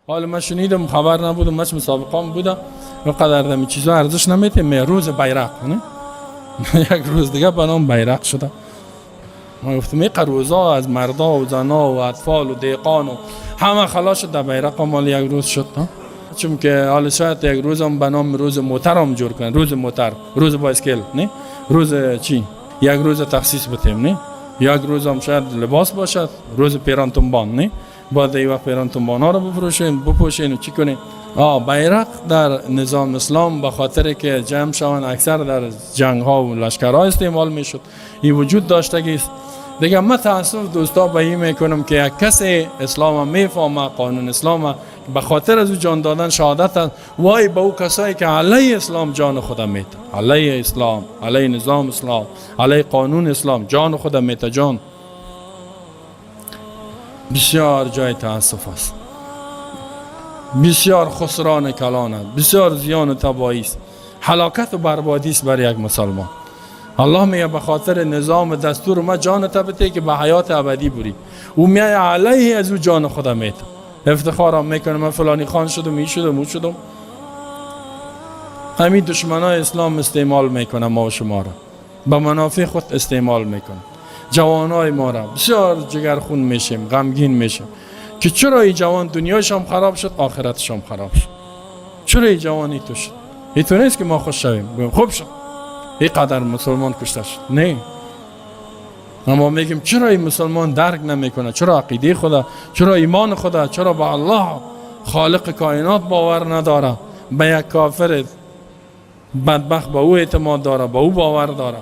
حالا من شنیدم، خبر نبودم، من مسابقه بودم و قدر دمی چیزا ارزش نمیتیم. روز بیرق نه، یک روز دیگه به نام بیرق شده. ما گفتم این روزا از مردا و زنا و اطفال و دیقان و همه خلاص شد، در بیرق مال یک روز شد. چون که حالا شاید یک روز هم به نام روز موتر هم جور کنن، روز موتر، روز بایسکل، نه روز چی، یک روز تخصیص بتیم، نه یک روز هم شاید لباس باشد، روز پیران تنبان، نه باید ای وقت پیران تنبان ها رو بفروشین، بپوشین و چی کنین. بیرق در نظام اسلام به خاطر که جمع شوند اکثر در جنگ ها و لشکرها استعمال میشد، این وجود داشتگی است. دیگه من تاسف دوستا به این میکنم که یک کسی اسلام میفهمه، قانون اسلام به خاطر از او جان دادن شهادت است، وای به او کسایی که علیه اسلام جان خود میته، علیه اسلام، علیه نظام اسلام، علیه قانون اسلام جان خود میته. جان بسیار جای تاسف است، بسیار خسران کلان است، بسیار زیان و تباهی است، هلاکت و بربادی است برای یک مسلمان. الله میگه به خاطر نظام دستور ما جان بته که به حیات ابدی بری، او میای علیه از او جان خودم میته، افتخارم میکنه من فلانی خان شدم، می شدم، او شدم. همین دشمنای اسلام استعمال میکنه ما و شما را به منافع خود استعمال میکنه جوانای ما را. بسیار جگرخون میشیم، غمگین میشیم که چرا این جوان دنیایش هم خراب شد، آخرتش هم خراب شد، چرا این جوانی تو شد؟ این تو نیست که ما خوش شویم، خوب شد این قدر مسلمان کشته شد، نه. اما میگیم چرا این مسلمان درک نمیکنه، چرا عقیده خدا، چرا ایمان خدا، چرا به الله خالق کائنات باور نداره، به یک کافر بدبخت به او اعتماد داره، به او باور داره.